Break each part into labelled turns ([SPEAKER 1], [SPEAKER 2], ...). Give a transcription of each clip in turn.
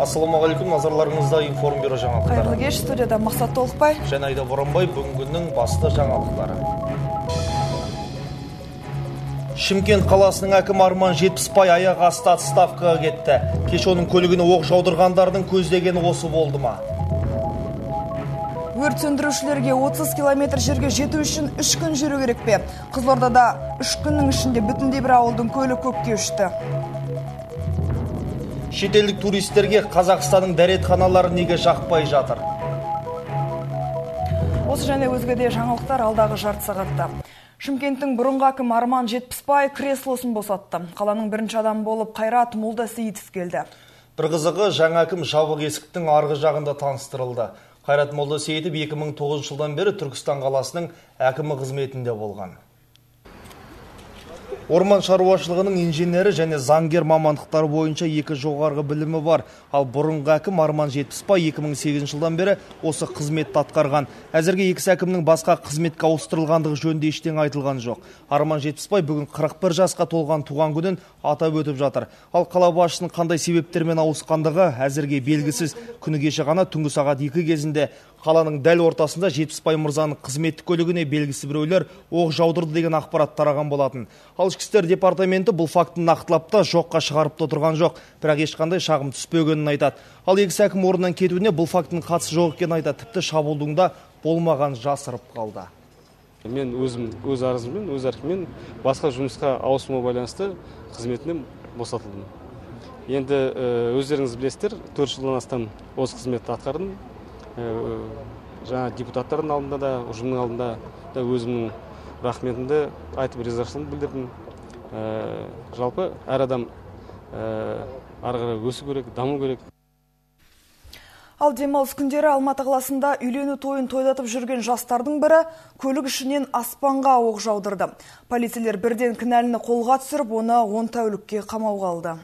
[SPEAKER 1] Ассалаумағалейкум, назарларыңызда Информбюро жаңалықтары.
[SPEAKER 2] Қайырлы кеш, студияда Мақсат Толықбай
[SPEAKER 1] және Айда Боранбай. Бүгінгінің басты жаңалықтары. Шымкент қаласының әкімі Арман Жетпісбай аяқ асты отставкаға кетті. Кеше оның көлігіне оқ жаудырғандардың көздегені осы болды ма?
[SPEAKER 2] Өрт сөндірушілерге 30 километр жерге жету үшін 3 күн жүру керек пе? Қызылордада 3 күннің ішінде бүтіндей бір ауылдың көлі көкке ұшты.
[SPEAKER 1] Шетелдік туристерге Қазақстанның дәретханалары неге жақпай жатыр?
[SPEAKER 2] Осы және өзге де жаңалықтар алдағы жарты сағатта. Шымкенттің бұрынғы әкімі Арман Жетпісбай креслосын босатты. Қаланың бірінші адамы болып Қайрат Молдасейітов келді.
[SPEAKER 1] Бір қызығы, жаңа әкім жабық есіктің арғы жағында таныстырылды. Қайрат Молдасейітов 2009 жылдан бері Түркістан қаласының әкімі қызметінде болған. Орман шаруашылығының инженері және заңгер мамандықтары бойынша екі жоғарғы білімі бар. Ал бұрынғы әкім Арман Жетпісбай 2008 жылдан бері осы қызметті атқарған. Әзірге екі әкімнің басқа қызметке ауыстырылғандығы жөнінде ештеңе айтылған жоқ. Арман Жетпісбай бүгін 41 жасқа толған туған күнін атап өтіп жатыр. Ал қала басшысының қандай себептермен ауысқандығы әзірге белгісіз. Күні кеше ғана түнгі сағат 2 кезінде қаланың дәл ортасында Жетпісбай мырзаның қызметтік көлігіне белгісіз біреулер оқ жаудырды деген ақпарат тараған болатын. Ал Ішкі істер департаменті бұл фактіні нақтылап та жоққа шығарып та отырған жоқ, бірақ ешқандай шағым түспегенін айтады. Ал екі әкім орнынан кетуіне бұл фактінің қатысы жоқ екенін айтады, тіпті шабуылдың да болмаған жасырып қалды.
[SPEAKER 3] Мен өзім өз арызыммен, өз әркіммен басқа жұмысқа ауысуыма байланысты қызметінен босатылдым. Енді өздеріңіз білесіздер, 4 жылдан астам осы қызметті атқардым. Жаңа депутаттардың алдында да, ұжымның алдында да өзімнің рахметімді айтып, ризашылығымды білдірдім. Жалпы әр адам ары қарай өсу керек, даму керек.
[SPEAKER 2] Ал демалыс күндері Алматы қаласында үйлену тойын тойлатып жүрген жастардың бірі көлік ішінен аспанға оқ жаудырды. Полицейлер бірден кінәліні қолға түсіріп, оны 10 тәулікке қамауға алды.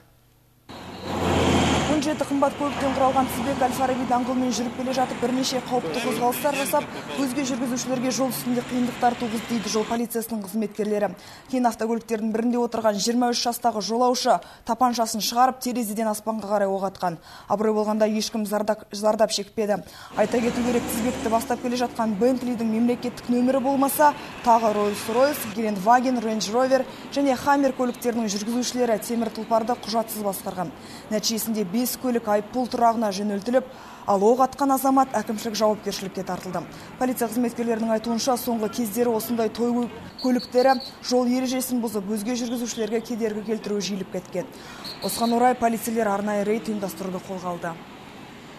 [SPEAKER 2] 17 қымбат көліктен құралған тізбек Әл-Фараби даңғылымен жүріп келе жатып, бірнеше қауіпті қозғалыстар жасап, өзге жүргізушілерге жол үстінде қиындықтар туғызды дейді жол полициясының қызметкерлері. Кейін автокөліктердің бірінде отырған 23 жастағы жолаушы тапаншасын шығарып, терезеден аспанға қарай оқ атқан. Абырой болғанда ешкім зардап шекпеді. Айта кету керек, тізбекті бастап келе жатқан Бентлидің мемлекеттік нөмірі болмаса, тағы Rolls-Royce, Гелендваген, Range Rover және Хаммер көліктерінің жүргізушілері темір тұлпарды құжатсыз басқарған. Нәтижесінде 5 көлік айыппұл тұрағына жөнелтіліп, ал оқ атқан азамат әкімшілік жауапкершілікке тартылды. Полиция қызметкерлерінің айтуынша, соңғы кездері осындай той көліктері жол ережесін бұзып, өзге жүргізушілерге кедергі келтіру жиіліп кеткен. Осыған орай полицейлер арнайы рейд ұйымдастыруды қолға алды.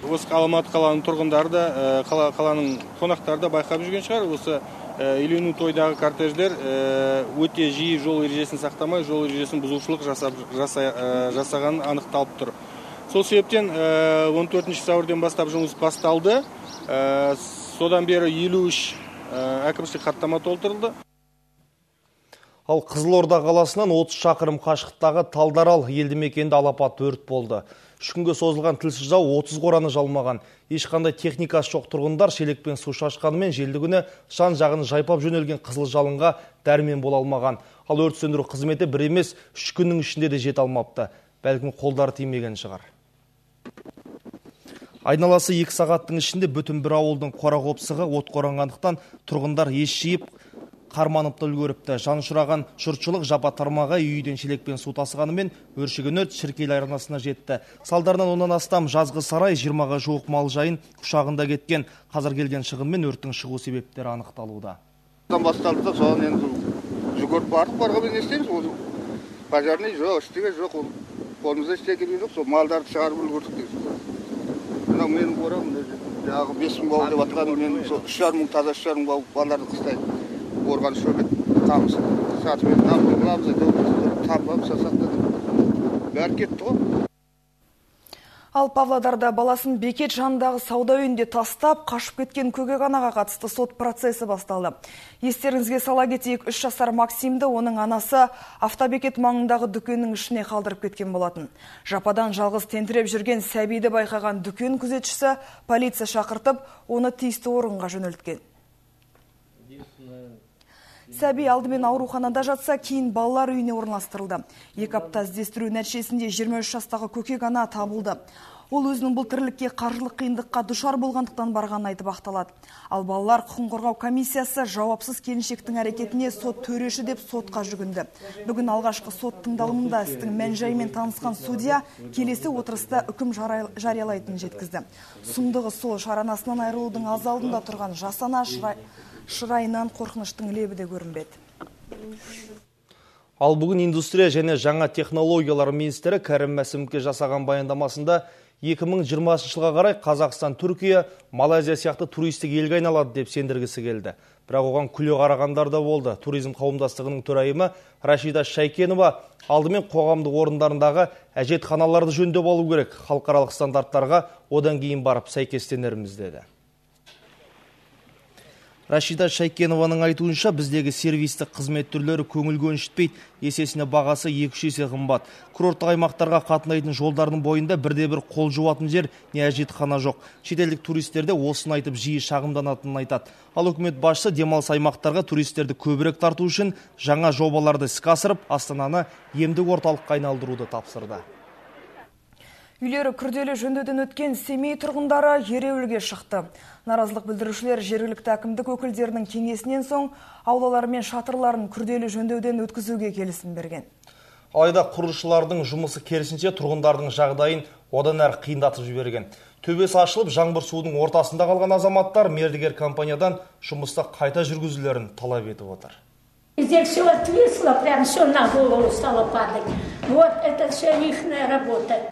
[SPEAKER 4] Осы Алматы қаланың тұрғындары да, қаланың қонақтары да байқап жүрген шығар. Осы үйлену тойдағы кортеждер өте жиі жол ережесін сақтамай, жол ережесін бұзушылық жасағаны анықталып тұр. Сол себептен 14 сәуірден бастап жұмыс басталды. Содан бері 53 әкімшілік хаттама толтырылды.
[SPEAKER 1] Ал Қызылорда қаласынан 30 шақырым қашықтағы Талдарал елді мекенінде алапат өрт болды. 3 күнге созылған тілсіз жау 30 қораны жалмаған. Ешқандай техникасы жоқ тұрғындар шелекпен су шашқанымен желді күні жан жағын жайпап жөнелген қызыл жалынға дәрмен бола алмаған. Ал өрт сөндіру қызметі бір емес 3 күннің ішінде де жете алмапты. Бәлкім қолдары тимеген шығар. Айналасы 2 сағаттың ішінде бүтін бір ауылдың қора-қопсығы от қоранғандықтан тұрғындар ес жиып қарманып та үлгеріпті. Жанұшыраған жұртшылық жапа тармағай үйден шелекпен су тасығанымен өршіген өрт Шіркейлі арнасына жетті. Салдарынан 10-нан астам жазғы сарай, 20-ға жуық мал жайын құшағында кеткен. Қазір келген шығын мен өрттің шығу себептері анықталуда.
[SPEAKER 5] Басталды да, соған енді жүгіріп бардық, барғанмен не істейміз? Ол пожарный жоқ, ештеңе жоқ, ол қолымызда ештеңе келген жоқ, сол малдарды шығарып үлгердік дейміз. Мынау менің қорам, жаңағы 5000 бау деп атқан, мен сол 3,5 мың, таза 3,5 мың бау балдарды қыстай орған шөбет, қамыс сатып едік, қыламыз, тамбап сатсақ та бәрі кетті ғой.
[SPEAKER 2] Ал Павлодарда баласын бекет жанындағы сауда үйінде тастап, қашып кеткен көкек анаға қатысты сот процесі басталды. Естеріңізге сала кетейік, 3 жасар Максимді оның анасы автобекет маңындағы дүкеннің ішіне қалдырып кеткен болатын. Жападан жалғыз тентіреп жүрген сәбиді байқаған дүкен күзетшісі полиция шақыртып, оны тиісті орынға жөнелткен. Сәби алдымен ауруханада жатса, кейін балалар үйіне орналастырылды. 2 апта іздестіру нәтижесінде 23 жастағы көкек ана табылды. Ол өзінің бұл тірлікке қаржылық қиындыққа душар болғандықтан барғанын айтып ақталады. Ал балалар құқығын қорғау комиссиясы жауапсыз келіншектің әрекетіне сот төреші деп сотқа жүгінді. Бүгін алғашқы сот тыңдалымында істің мән-жайымен танысқан судья келесі отырыста үкім жариялайтынын жеткізді. Сұмдығы сол, шаранасынан айырылудың аз алдында тұрған жас ана шырайынан қорқыныштың лебі де көрінбеді.
[SPEAKER 1] Ал бүгін индустрия және жаңа технологиялар министрі Кәрім Мәсімовке жасаған баяндамасында 2020 жылға қарай Қазақстан, Түркия, Малайзия сияқты туристік елге айналады деп сендіргісі келді. Бірақ оған күле қарағандар да болды. Туризм қауымдастығының төрайымы Рашида Шайкенова алдымен қоғамдық орындарындағы әжетханаларды жөндеп алу керек, халықаралық стандарттарға одан кейін барып сәйкестенерміз деді. Рашида Шайкенованың айтуынша, біздегі сервистік қызмет түрлері көңіл көншітпейді, есесіне бағасы 2-3 есе қымбат. Курорттық аймақтарға қатынайтын жолдардың бойында бірде-бір қол жуатын жер, не әжетхана жоқ. Шетелдік туристер де осыны айтып жиі шағымданатынын айтады. Ал үкімет басшысы демалыс аймақтарға туристерді көбірек тарту үшін жаңа жобаларды іске асырып, Астананы емдік орталыққа айналдыруды тапсырды.
[SPEAKER 2] Үйлері күрделі жөндеуден өткен Семей тұрғындары ереуілге шықты. Наразылық білдірушілер жергілікті әкімдік өкілдерінің кеңесінен соң аулалары мен шатырларын күрделі жөндеуден өткізуге келісім берген.
[SPEAKER 1] Алайда құрылысшылардың жұмысы керісінше тұрғындардың жағдайын одан әрі қиындатып жіберген. Төбесі ашылып, жаңбыр суының ортасында қалған азаматтар мердігер компаниядан жұмысты қайта жүргізулерін талап етіп отыр.
[SPEAKER 6] Здесь все отвисло, прям все на голову стало падать. Вот это все ихняя работа.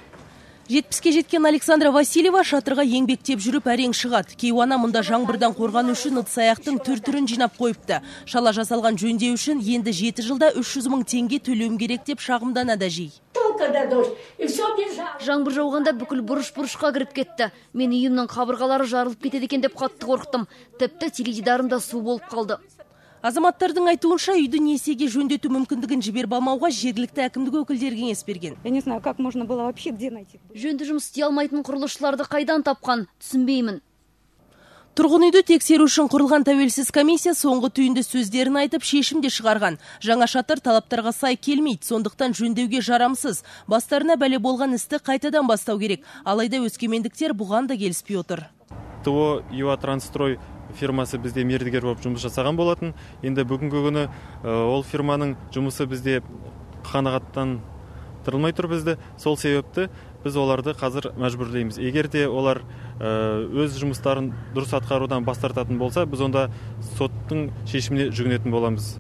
[SPEAKER 7] 70-ке жеткен Александра Васильева шатырға еңбектеп жүріп әрең шығады. Кейуана мұнда жаңбырдан қорғану үшін ыдыс-аяқтың түр-түрін жинап қойыпты. Шала жасалған жөндеу үшін енді 7 жылда 300 мың теңге төлеуім керек деп шағымданады жиі.
[SPEAKER 8] Жаңбыр жауғанда бүкіл бұрыш-бұрышқа кіріп кетті. Мен үйімнің қабырғалары жарылып кетеді екен деп қатты қорықтым. Тіпті теледидарым да су болып қалды.
[SPEAKER 7] Азаматтардың айтуынша, үйді несиеге жөндету мүмкіндігін жіберіп алмауға жергілікті әкімдік өкілдері кеңес берген.
[SPEAKER 9] Я не знаю, как можно было вообще где найти.
[SPEAKER 8] Жөнді жұмыс істей алмайтын құрылысшыларды қайдан тапқан, түсінбеймін.
[SPEAKER 7] Тұрғын үйді тексеру үшін құрылған тәуелсіз комиссия соңғы түйінді сөздерін айтып, шешім де шығарған. Жаңа шатыр талаптарға сай келмейді, сондықтан жөндеуге жарамсыз. Бастарына бәле болған істі қайтадан бастау керек. Алайда өскемендіктер бұған да келіспей отыр.
[SPEAKER 3] ТОО «ЮАТранстрой» фирмасы бізде мердігер болып жұмыс жасаған болатын. Енді бүгінгі күні ол фирманың жұмысы бізде қанағаттандырылмай тұр бізді. Сол себепті біз оларды қазір мәжбүрлейміз. Егер де олар өз жұмыстарын дұрыс атқарудан бас тартатын болса, біз онда соттың шешіміне жүгінетін боламыз.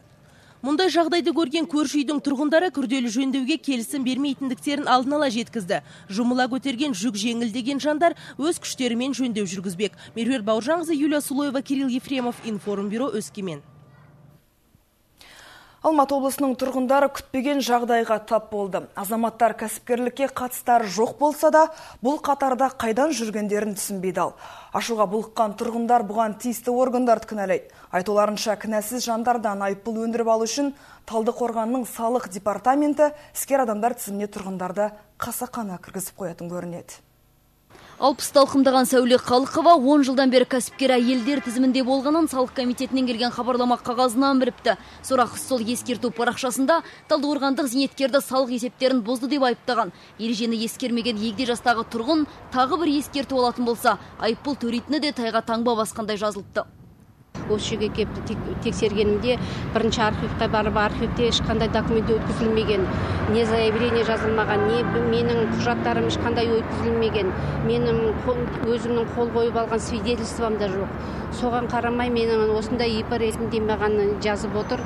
[SPEAKER 7] Мұндай жағдайды көрген көрші үйдің тұрғындары күрделі жөндеуге келісім бермейтіндіктерін алдын ала жеткізді. Жұмыла көтерген жүк жеңіл деген жандар өз күштерімен жөндеу жүргізбек. Меруерт Бауыржанқызы, Юлия Сулоева, Кирилл Ефремов, Информбюро, Өскемен.
[SPEAKER 2] Алматы облысының тұрғындары күтпеген жағдайға тап болды. Азаматтар кәсіпкерлікке қатыстары жоқ болса да, бұл қатарда қайдан жүргендерін түсінбей дал. Ашуға булыққан тұрғындар бұған тиісті органдарды кінәлайды. Айтуларынша, кінәсіз жандардан айыппұл өндіріп алу үшін Талдықорғанның салық департаменті іскер адамдар тізіміне тұрғындарды қасақана кіргізіп қоятын көрінеді.
[SPEAKER 8] 60 талқымдаған Сәуле Қалықова 10 жылдан бері кәсіпкер әйелдер тізімінде болғанын салық комитетінен келген хабарлама қағазынан біліпті. Сорақы сол ескерту парақшасында талдықорғандық зейнеткерді салық есептерін бұзды деп айыптаған. Ережені ескермеген егде жастағы тұрғын тағы бір ескерту алатын болса, айыппұл төлейтіні де тайға таңба басқандай жазылыпты.
[SPEAKER 10] Осы жерге келіп тексергенімде бірінші архивке барып, архивте ешқандай документ өткізілмеген, не заявление жазылмаған, не менің құжаттарым ешқандай өткізілмеген, менің өзімнің қол қойып алған свидетельством да жоқ. Соған қарамай менің осындай ИП ретінде маған жазып отыр.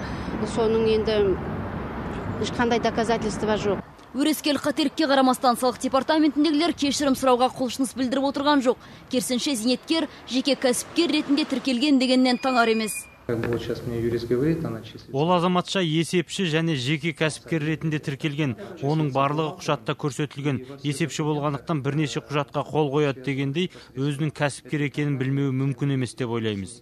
[SPEAKER 10] Соның енді ешқандай доказательства жоқ.
[SPEAKER 8] Өрескел қателікке қарамастан салық департаментіндегілер кешірім сұрауға құлшыныс білдіріп отырған жоқ. Керісінше зейнеткер жеке кәсіпкер ретінде тіркелген дегеннен таңар емес.
[SPEAKER 11] Ол азаматша есепші және жеке кәсіпкер ретінде тіркелген. Оның барлығы құжатта көрсетілген. Есепші болғандықтан бірнеше құжатқа қол қояды дегендей, өзінің кәсіпкер екенін білмеуі мүмкін емес деп ойлаймыз.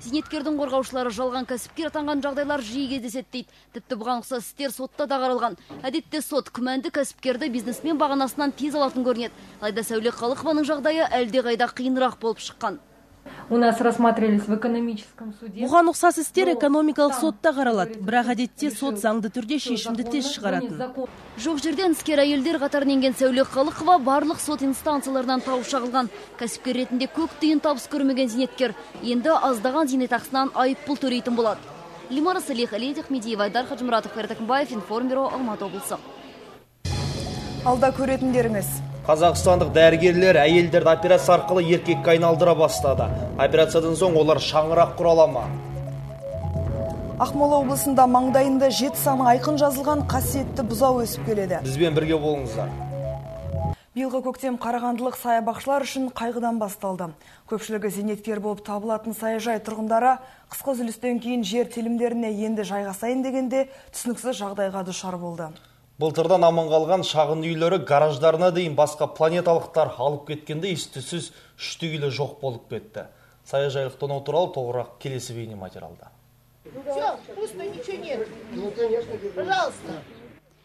[SPEAKER 8] Зейнеткердің қорғаушылары жалған кәсіпкер атанған жағдайлар жиі кездеседі дейді. Тіпті бұған ұқсас істер сотта да қаралған. Әдетте сот күмәнді кәсіпкерді бизнесмен бағанасынан тез алатын көрінеді. Алайда Сәуле Қалықованың жағдайы әлдеқайда қиынырақ болып шыққан.
[SPEAKER 12] у нас рассматривались в экономическом суде.
[SPEAKER 7] Бұған ұқсас істер экономикалық сотта қаралады, бірақ әдетте сот заңды түрде шешімді тез шығаратын.
[SPEAKER 8] Жоқ жерден іскер әйелдер қатарына енген Сәуле Қалықова барлық сот инстанцияларынан тауып шағылған. Кәсіпкер ретінде көк тиын табыс көрмеген зейнеткер енді аздаған зейнетақысынан айыппұл төлейтін болады. Лимара Салих, Алия Ахмедиева, Айдар Хаджимуратов, Қайрат Әкімбаев, Информбюро, Алматы облысы.
[SPEAKER 2] Алда көретіндеріңіз.
[SPEAKER 1] Қазақстандық дәрігерлер әйелдерді операция арқылы еркекке айналдыра бастады. Операциядан соң олар шаңырақ құра ала ма?
[SPEAKER 2] Ақмола облысында маңдайында 7 саны айқын жазылған қасиетті бұзау өсіп келеді.
[SPEAKER 1] Бізбен бірге болыңыздар.
[SPEAKER 2] Биылғы көктем қарағандылық саябақшылар үшін қайғыдан басталды. Көпшілігі зейнеткер болып табылатын саяжай тұрғындары қысқы үзілістен кейін жер телімдеріне енді жайғасайын дегенде түсініксіз жағдайға душар болды.
[SPEAKER 1] Былтырдан аман қалған шағын үйлері гараждарына дейін басқа планеталықтар алып кеткенде ес-түссіз үшті үйлі жоқ болып кетті. Саяжайлық тонау туралы толығырақ келесі бейнематериалда.
[SPEAKER 13] Все, пусто, ничего нет. Пожалуйста.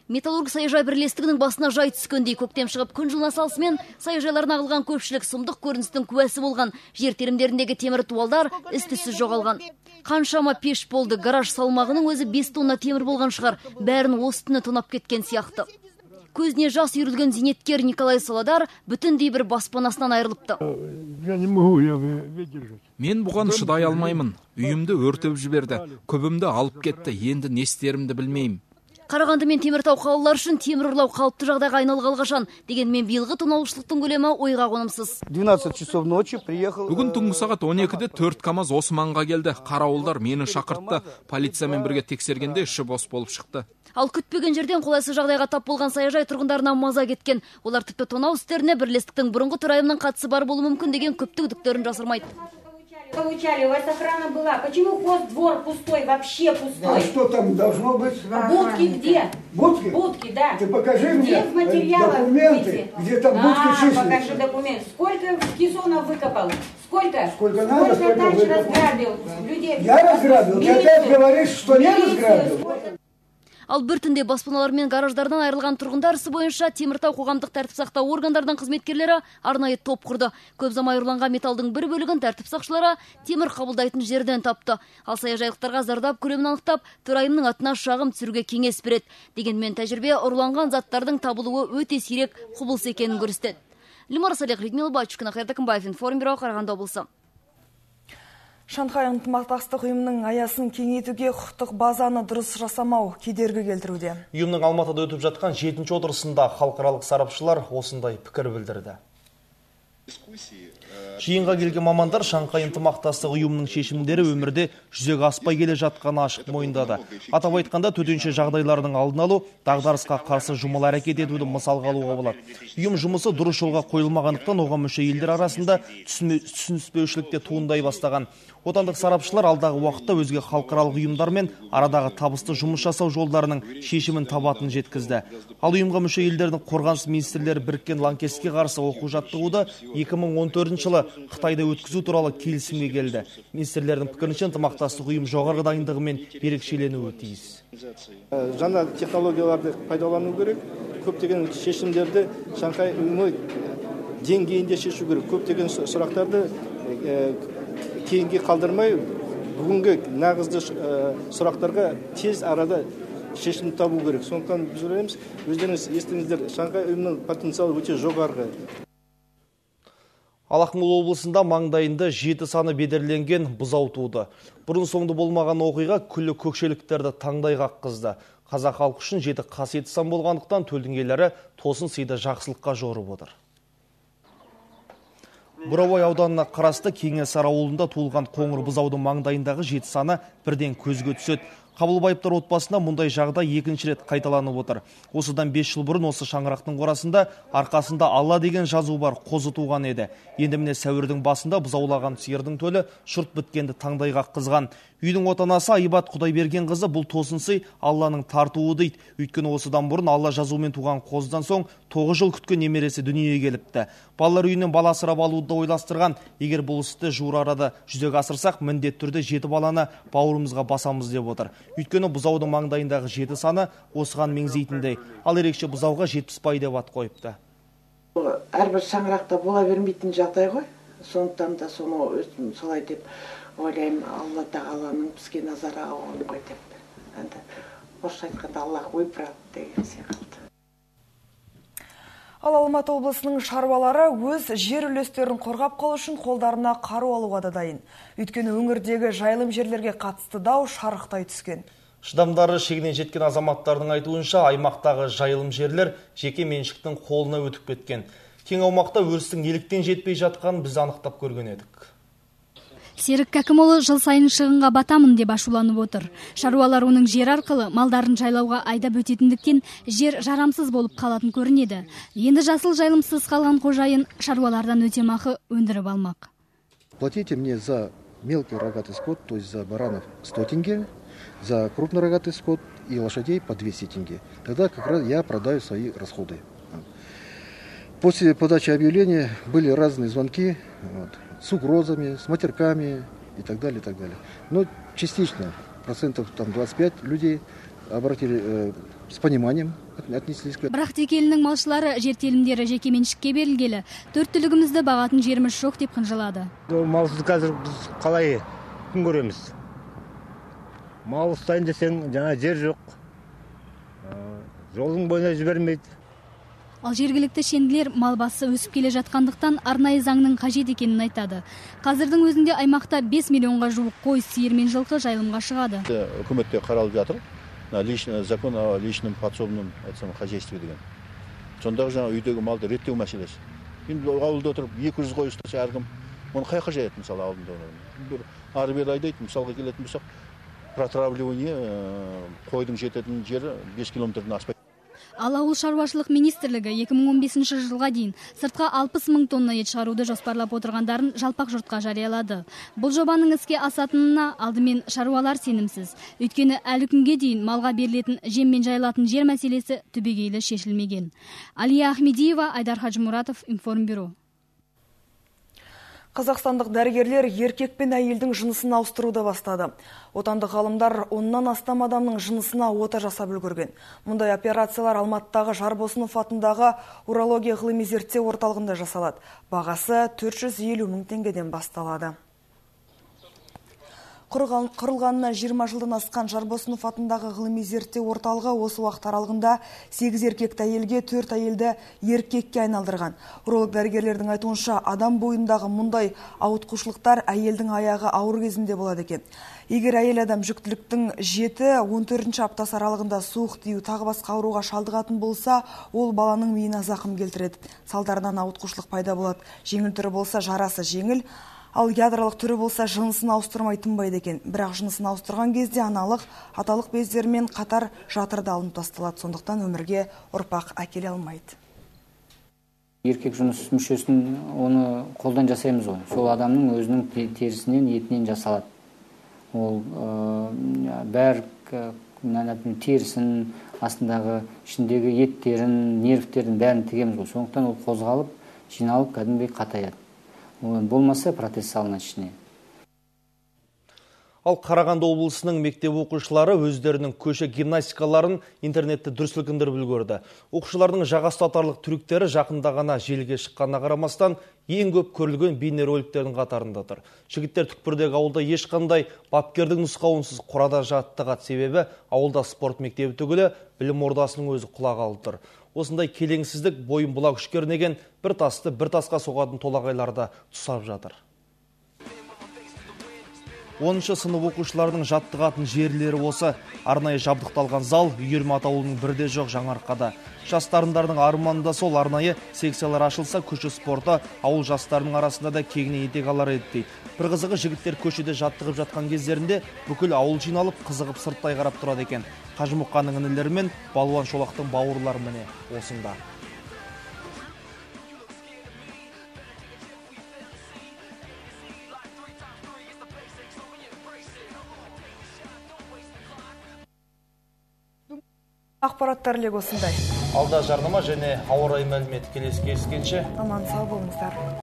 [SPEAKER 8] Металлург саяжай бірлестігінің басына жай түскендей көктем шығып күн жылына салысымен саяжайларына ағылған көпшілік сұмдық көріністің куәсі болған. Жер телімдеріндегі темір дуалдар із-түссіз жоғалған. Қаншама пеш болды, гараж салмағының өзі 5 тонна темір болған шығар. Бәрін осы түні тонап кеткен сияқты. Көзіне жас үйірілген зейнеткер Николай Солодар бүтіндей бір баспанасынан айырылыпты.
[SPEAKER 14] Мен бұған шыдай алмаймын. Үйімді өртеп жіберді, көбімді алып кетті, енді не істерімді білмеймін.
[SPEAKER 8] Қарағанды мен Теміртау қалалары үшін темір ұрлау қалыпты жағдайға айналғалы қашан. Дегенмен биылғы тонаушылықтың көлемі ойға қонымсыз.
[SPEAKER 15] 12 часов ночи приехал.
[SPEAKER 14] Бүгін түнгі сағат 12-де 4 КАМАЗ Османға келді. Қарауылдар мені шақыртты. Полициямен бірге тексергенде іші бос болып шықты.
[SPEAKER 8] Ал күтпеген жерден қолайсыз жағдайға тап болған саяжай тұрғындарына маза кеткен. Олар тіпті тонау істеріне бірлестіктің бұрынғы төрайымының қатысы бар болуы мүмкін деген күпті күдіктерін жасырмайды.
[SPEAKER 16] Получали, у вас охрана была. Почему хоздвор пустой, вообще пустой?
[SPEAKER 5] А что там должно быть?
[SPEAKER 16] Будки где?
[SPEAKER 5] Будки?
[SPEAKER 16] Будки, да.
[SPEAKER 5] Ты покажи мне
[SPEAKER 16] где в материалах
[SPEAKER 5] документы, где там будки числятся.
[SPEAKER 16] Покажи документ. Сколько кессонов выкопал? Сколько?
[SPEAKER 5] Сколько надо,
[SPEAKER 16] сколько тач
[SPEAKER 5] выкопал.
[SPEAKER 16] Разграбил людей?
[SPEAKER 5] Я разграбил? Ты опять говоришь, что не разграбил?
[SPEAKER 8] Ал бір түнде баспаналар мен гараждардан айырылған тұрғындар ісі бойынша Теміртау қоғамдық тәртіп сақтау органдарының қызметкерлері арнайы топ құрды. Көп ұзамай ұрланған металдың бір бөлігін тәртіп сақшылары темір қабылдайтын жерден тапты. Ал саяжайлықтарға зардап көлемін анықтап, төрайымның атына шағым түсіруге кеңес береді. Дегенмен тәжірибе ұрланған заттардың табылуы өте сирек құбылыс екенін көрсетеді. Лимара Салих, Людмила Батюшкина, Қайрат Әкімбаев, Информбюро, Қарағанды облысы.
[SPEAKER 2] Шанхай ынтымақтастық ұйымының аясын кеңейтуге құқықтық базаны дұрыс жасамау кедергі келтіруде.
[SPEAKER 1] Ұйымның Алматыда өтіп жатқан 7-ші отырысында халықаралық сарапшылар осындай пікір білдірді. Жиынға келген мамандар Шанхай ынтымақтастық ұйымының шешімдері өмірде жүзеге аспай келе жатқанын ашық мойындады. Атап айтқанда, төтенше жағдайлардың алдын алу, дағдарысқа қарсы жұмыл әрекет етуді мысалға алуға болады. Ұйым жұмысы дұрыс жолға қойылмағандықтан оған мүше елдер арасында түсініспеушілік те туындай бастаған. Отандық сарапшылар алдағы уақытта өзге халықаралық ұйымдармен арадағы табысты жұмыс жасау жолдарының шешімін табатынын жеткізді. Ал ұйымға мүше елдердің қорғаныс министрлері біріккен лаңкестікке қарсы оқу-жаттығуды 2014 жылы Қытайда өткізу туралы келісімге келді. Министрлердің пікірінше, ынтымақтастық ұйым жоғарғы дайындығымен ерекшеленуі тиіс.
[SPEAKER 15] Жаңа технологияларды пайдалану керек, көптеген шешімдерді Шанхай ұйымы деңгейінде шешу керек, көптеген сұрақтарды кейінге қалдырмай, бүгінгі нағызды сұрақтарға тез арада шешім табу керек. Сондықтан біз ойлаймыз, өздеріңіз естіңіздер, Шанхай ұйымының потенциалы өте жоғарғы.
[SPEAKER 1] Ал Ақмола облысында маңдайында 7 саны бедерленген бұзау туды. Бұрын соңды болмаған оқиға күллі көкшеліктерді таңдай қаққызды. Қазақ халқы үшін 7 қасиетті сан болғандықтан төлдің иелері тосын сыйды жақсылыққа жорып отыр. Бурабай ауданына қарасты Кеңесары ауылында туылған қоңыр бұзаудың маңдайындағы 7 саны бірден көзге түседі. Қабылбаевтар отбасында мұндай жағдай екінші рет қайталанып отыр. Осыдан 5 жыл бұрын осы шаңырақтың қорасында арқасында Алла деген жазу бар қозы туған еді. Енді міне сәуірдің басында бұзаулаған сиырдың төлі шұрт біткенді таңдай қаққызған. Үйдің отанасы Айбат Құдайберген қызы бұл тосын сый Алланың тартуы дейді. Өйткені осыдан бұрын Алла жазуымен туған қозыдан соң 9 жыл күткен немересі дүниеге келіпті. Балалар үйінен бала асырап алуды да ойластырған. Егер бұл істі жуыр арада жүзеге асырсақ, міндетті түрде 7 баланы бауырымызға басамыз деп отыр. Өйткені бұзаудың маңдайындағы 7 саны осыған меңзейтіндей. Ал ерекше бұзауға 70 бай деп ат қойыпты.
[SPEAKER 17] Әрбір шаңырақта бола бермейтін жағдай ғой. Сондықтан да соны өзім солай деп ойлаймын, Алла тағаланың бізге назары ауған ғой деп. Енді орысша айтқанда Аллах выбрал деген секілді.
[SPEAKER 2] Ал Алматы облысының шаруалары өз жер үлестерін қорғап қалу үшін қолдарына қару алуға да дайын. Өйткені өңірдегі жайылым жерлерге қатысты дау шарықтай түскен.
[SPEAKER 1] Шыдамдары шегіне жеткен азаматтардың айтуынша, аймақтағы жайылым жерлер жеке меншіктің қолына өтіп кеткен. Кең аумақта өрістің неліктен жетпей жатқанын біз анықтап көрген едік.
[SPEAKER 18] Серік Кәкімұлы жыл сайын шығынға батамын деп ашуланып отыр. Шаруалар оның жер арқылы малдарын жайлауға айдап өтетіндіктен жер жарамсыз болып қалатын көрінеді. Енді жасыл жайылымсыз қалған қожайын шаруалардан өтемақы өндіріп алмақ.
[SPEAKER 19] Платите мне за мелкий рогатый скот, то есть за баранов 100 тенге, за крупнорогатый скот и лошадей по 200 тенге. Тогда как раз я продаю свои расходы. После подачи объявления были разные звонки, вот, с угрозами, с матерками и так далее, и так далее. Но частично, процентов там 25 людей обратили с пониманием, отнеслись к этому.
[SPEAKER 18] Бірақ Текелінің малшылары жер телімдері жеке меншікке берілгелі төрт түлігімізді бағатын жеріміз жоқ деп қынжылады.
[SPEAKER 20] Малсыз қазір біз қалай күн көреміз? Мал ұстайын десең, жаңа жер жоқ. Жолдың бойына жібермейді.
[SPEAKER 18] Ал жергілікті шенділер мал басы өсіп келе жатқандықтан арнайы заңның қажет екенін айтады. Қазірдің өзінде аймақта 5 миллионға жуық қой, сиыр мен жылқы жайылымға шығады.
[SPEAKER 21] Үкіметте қаралып жатыр. Закон о личном подсобном хозяйстве деген. Сондағы жаңа үйдегі малды реттеу мәселесі. Енді ауылда отырып 200 қой ұстаса әркім, оны қай жаққа жаяды, мысалы ауылында. Бір ары бері айдайды, мысалға келетін болсақ, протравливание қойдың жететін жері 5 километрден аспайды.
[SPEAKER 18] Ал ауыл шаруашылық министрлігі 2015 жылға дейін сыртқа 60 мың тонна ет шығаруды жоспарлап отырғандарын жалпақ жұртқа жариялады. Бұл жобаның іске асатынына алдымен шаруалар сенімсіз. Өйткені әлі күнге дейін малға берілетін жем мен жайылатын жер мәселесі түбегейлі шешілмеген. Алия Ахмедиева, Айдар Хажмұратов, Информбюро.
[SPEAKER 2] Қазақстандық дәрігерлер еркек пен әйелдің жынысын ауыстыруды бастады. Отандық ғалымдар 10-нан астам адамның жынысына ота жасап үлгерген. Мұндай операциялар Алматыдағы Жарбосынов атындағы урология ғылыми зерттеу орталығында жасалады. Бағасы 450 мың теңгеден басталады. Құрылғанына 20 жылдан асқан Жарбосынов атындағы ғылыми зерттеу орталығы осы уақыт аралығында 8 еркекті әйелге, 4 әйелді еркекке айналдырған. Уролог дәрігерлердің айтуынша, адам бойындағы мұндай ауытқушылықтар әйелдің аяғы ауыр кезінде болады екен. Егер әйел адам жүктіліктің 7-14 аптасы аралығында суық тию, тағы басқа ауруға шалдығатын болса, ол баланың миына зақым келтіреді. Салдарынан ауытқушылық пайда болады. Жеңіл түрі болса, жарасы жеңіл. Ал ядролық түрі болса, жынысын ауыстырмай тынбайды екен. Бірақ жынысын ауыстырған кезде аналық, аталық бездермен қатар жатыр да алынып тасталады. Сондықтан өмірге ұрпақ әкеле алмайды.
[SPEAKER 22] Еркек жыныс мүшесін оны қолдан жасаймыз ғой. Сол адамның өзінің терісінен, етінен жасалады. Ол бәр терісін, астындағы ішіндегі еттерін, нервтерін бәрін тігеміз ғой. Сондықтан ол қозғалып, жиналып кәдімгідей қатаяды. Болмаса протез салынады ішіне.
[SPEAKER 1] Ал Қарағанды облысының мектеп оқушылары өздерінің көше гимнастикаларын интернетті дүр сілкіндіріп үлгерді. Оқушылардың жаға ұстатарлық трюктері жақында ғана желіге шыққанына қарамастан ең көп көрілген бейнероликтердің қатарында тұр. Жігіттер түкпірдегі ауылда ешқандай бапкердің нұсқауынсыз қорада жаттығады. Себебі ауылда спорт мектебі түгілі білім ордасының өзі құлағалы тұр. Осындай келеңсіздік бойын бұла күш кернеген бір тасты бір тасқа соғатын толағайларды тұсап жатыр. 10-шы сынып оқушыларының жаттығатын жерлері осы. Арнайы жабдықталған зал үйірме атаулының бірде жоқ Жаңаарқада. Жас дарындардың арманында сол арнайы секциялар ашылса, көше спорты ауыл жастарының арасында да кеңінен етек алар еді дейді. Бір қызығы, жігіттер көшеде жаттығып жатқан кездерінде бүкіл ауыл жиналып, қызығып сырттай қарап тұрады екен. Қажымұқанның інілері мен Балуан Шолақтың бауырлары міне осында.
[SPEAKER 2] Ақпараттар легі осындай.
[SPEAKER 1] Алда жарнама және ауа райы мәліметі. Келесі кездескенше.
[SPEAKER 2] Аман сау болыңыздар.